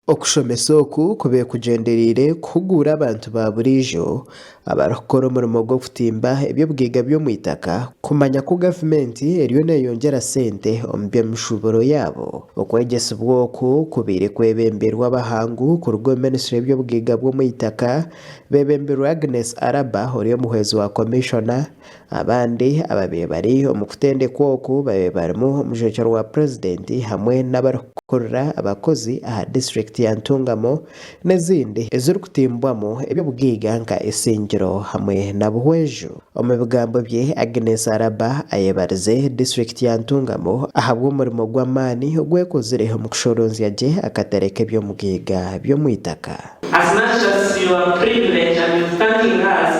Okushomesa oku kubaire kugyendereire kuhuguura abantu ba buriijo abarikukora omurimo gw'okutimba eby'obugaiga by'omu itaka kumanya ku gavumenti eriyo neyongyera sente omu by'emishuuburo yaabo. Okwegyesibwa oku kubaire kwebembeirwe abahangu kuruga omu minisitule y'eby'obugaiga bw'omu itaka bebembeirwe Agnes Araba ori omuhwezi wa komishona. Abandi ababaire bari omu kutendekwa oku babaire barimu omujwekyerwa wa Purezidenti hamwe n'abarikukurira abakozi aha disiturikiti ya Ntungamo n'ezindi ezirikutimbwamu eby'obugaiga nka Isingiro hamwe na Buhweju. Omu bigambo bye, Agnes Araba ayebarize disiturikiti ya Ntungamo ahabw'omurimo gw'amaani ogu ekozire omu kushoronzya gye akatare k'eby'omugaiga by'omwitaka. As much as you are privileged and you thanking us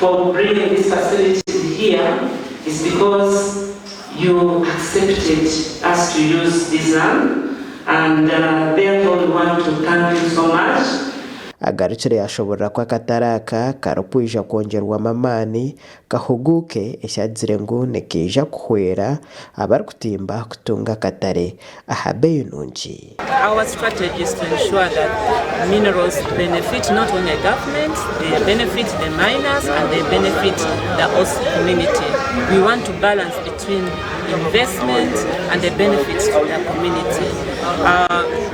for bringing this facility here is because you accepted us to use this land and therefore we want to thank you so much. Agarukire yashoborora ku akatare aka karikwija kwongyerwamu amaani kahuguuke ekyagizire ngu nikaija kuhwera abarikutimba kutunga akatare aha beeyi nungi. Our strategy is to ensure that minerals benefit not only government, they benefit the miners and they benefit the host community. We want to balance between investment and the benefits to the community.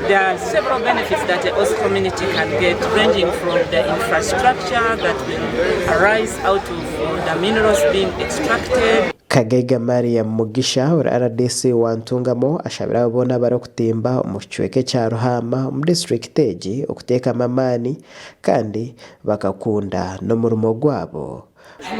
There are several benefits that the host community can get ranging from the infrastructure that will arise out of the minerals being extracted. Kagaiga Mariam Mugisha ori rdc wa Ntungamo ashabire abo boona abarikutimba omu kicweka ekya Ruhaama omu disiturikiti egi okuteekamu amaani kandi bakakunda n'omurimo gwabo.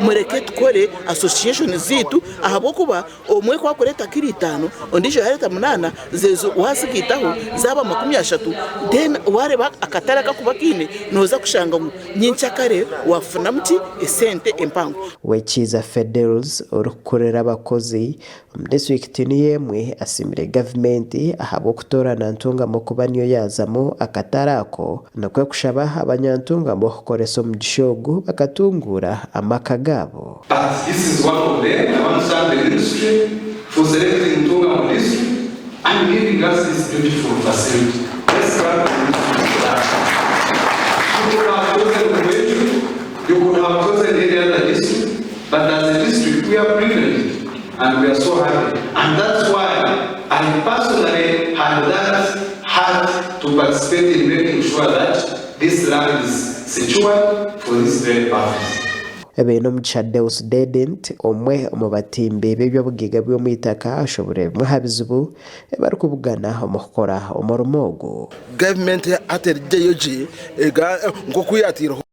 Mureke tukore association zaitu ahabw'okuba omwe ku arikureeta kiro itaano ondiijo yaareeta munaana zezo waazigaitaho zaaba 30 then waareeba akatare aku arikuba akaine nooza kushanga ngu nyenkyakare waafunamu ki esente empango. Wekiiza Fedels orikukurira abakozi omu disiturikiti niyo emwe asiimire gavumenti ahabw'okutoorana Ntungamo kuba niyo yaazamu akatare ako nikwo kushaba abanyantungamo kukoresa omugisha ogu bakatunguura amaka gaabo. But this is one of them, I want to thank the ministry for selecting Ntungamo district and giving us this beautiful facility. Let's clap the ministry for that. You could have chosen Rwejuru, you could have chosen any other district, but as a district we are privileged and we are so happy. And that's why I personally had that heart to participate in making sure that this land is secured for this very purpose. Beinomugisha Deus Dedent, omwe omu batimbi b'eby'obugaiga by'omu itaka ashoboreire bimwe aha bizibu ebi barikubugana omu kukora omurimo ogu. Gavumenti hati erigyeyo gye nk'oku yaataireho.